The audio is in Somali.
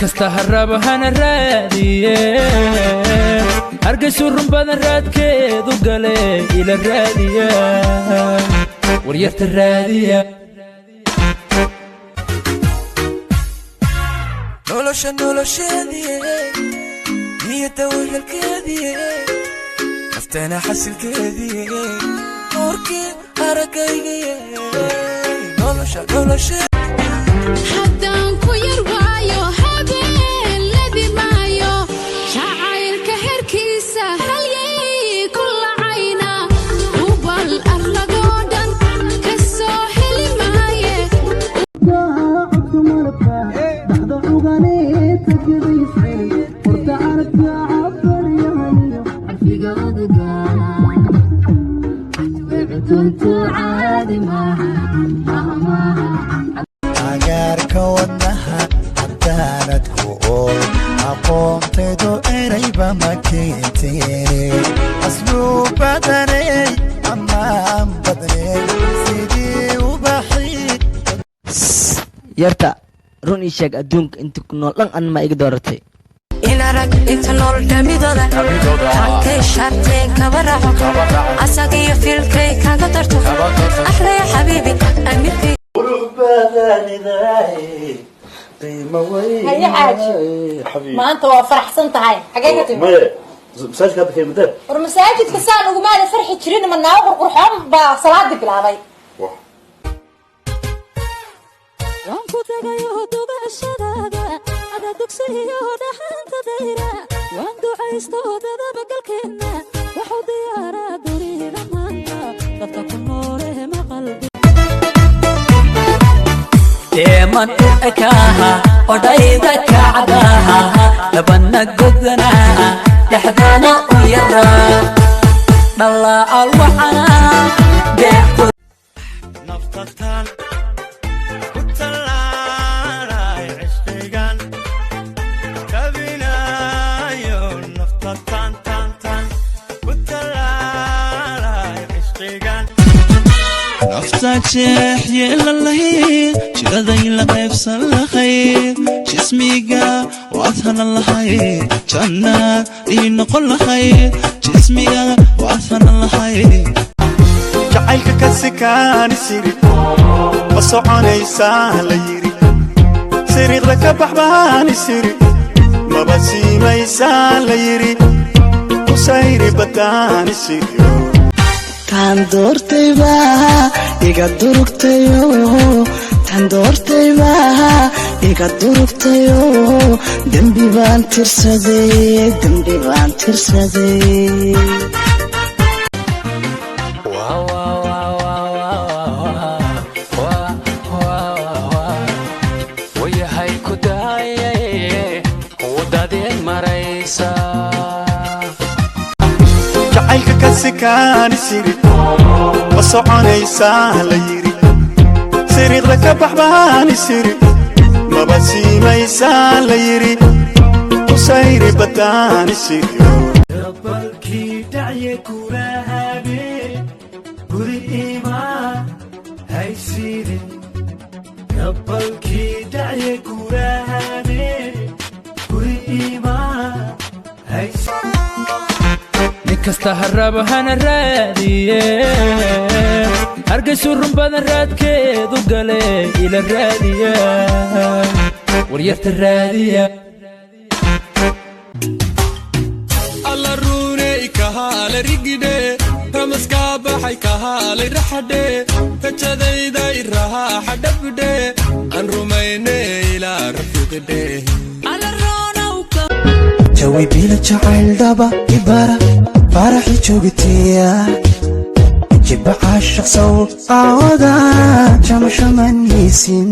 Kasta ha rabo hana raadiye, Hargaysu run badan raadkeedu gale. Ila raadiya, waryarta raadiya. Nolosha nolosheediye, niyadda wehelkeediye, naftana xasilkeediye, nuurkii araggaygiye, nolosha noloshee. Haddaan ku yar waayo habeenladi maayo, jacaylka herkiisa halyay ku lacayna, ubal arlagoo dhan ka soo heli maaye. Cagaarka wadnaha haddaanad ku ool, aqoontaydu erayba ma keenteene. Asluub badaney, ammaan badney, sidii ubaxii. Yarta, run ii sheeg, adduunka inta ku nool dhan an ma iga dooratay? In arag inta nool dhamidooda tankay sharteen kaba raaco, asagiyo filkay kaga darto. Axlaya xabiibi amiirkay. Qiimo weyn. Haye xaaji. Xabiibi. Maanta waa faraxsan tahay, xagee ka timi? Maye, masaajidka hadda kaymadeen. War masaajidka saan ugumaana farxi jirin, ma naago qurqurxoon baa salaadii bilaabay. Waan ku tagayo dubashadaada ada dugsiyo dhaxanta dayra, waan ducaysto dadabagalkeenna waxu diyaaraa dunida maanta dadka ku noole maqalbi. Deeman u ekaaha odhayda kacdaha, labana godanaa, dhexdana u yaraa, dhallaacal wacanaa deeqto. Naftatan ku tallaalay cishqigan tabinayo, naftatan tan tan ku tallaalay cishqigan. Nafta jeex yeelan lahayd, jiraday la qaybsan lahayd, jismiga waad hanan lahayd, jannaad ii noqon lahayd, jismiga waad hanan lahayd. Jacaylka ka sikaani siri ma soconaysaa la yidhi, siriiqda ka bax baani siri, maba siimaysaa la yidhi, kusayri badaani siriyo. Taan doortayba iga durugtayo, taan doortayba iga durugtayo, dembi baan tirsaday, dembi baan tirsaday. Wayahay ku daayaye, wadadeen maraysa. Jacaylka ka sikaani siri ma soconaysaa la yidhi, siriiqda ka bax baani siri, maba siimaysaa la yidhi, kusayri badaani siriyo. Gabalkii dhacye kula habeen guri imaan haysiidin, gabalkii dhacye kula habeen guri imaan haysiidin. Nin kasta ha rabo hana raadiye, Hargaysu run badan raadkeedu gale. Ila raadiya, waryarta raadiya. Alla runey kahaale rigidhe, ramaskaa baxay kahaalay raxadhe, rajadayda irahaaxa dhabdhe, aan rumayne ilaa rafiiqidhe. Jawi bila jacayl dhaba ibara faraxi joogtiya, jiba caashaq sow aawada jamashamanaysin.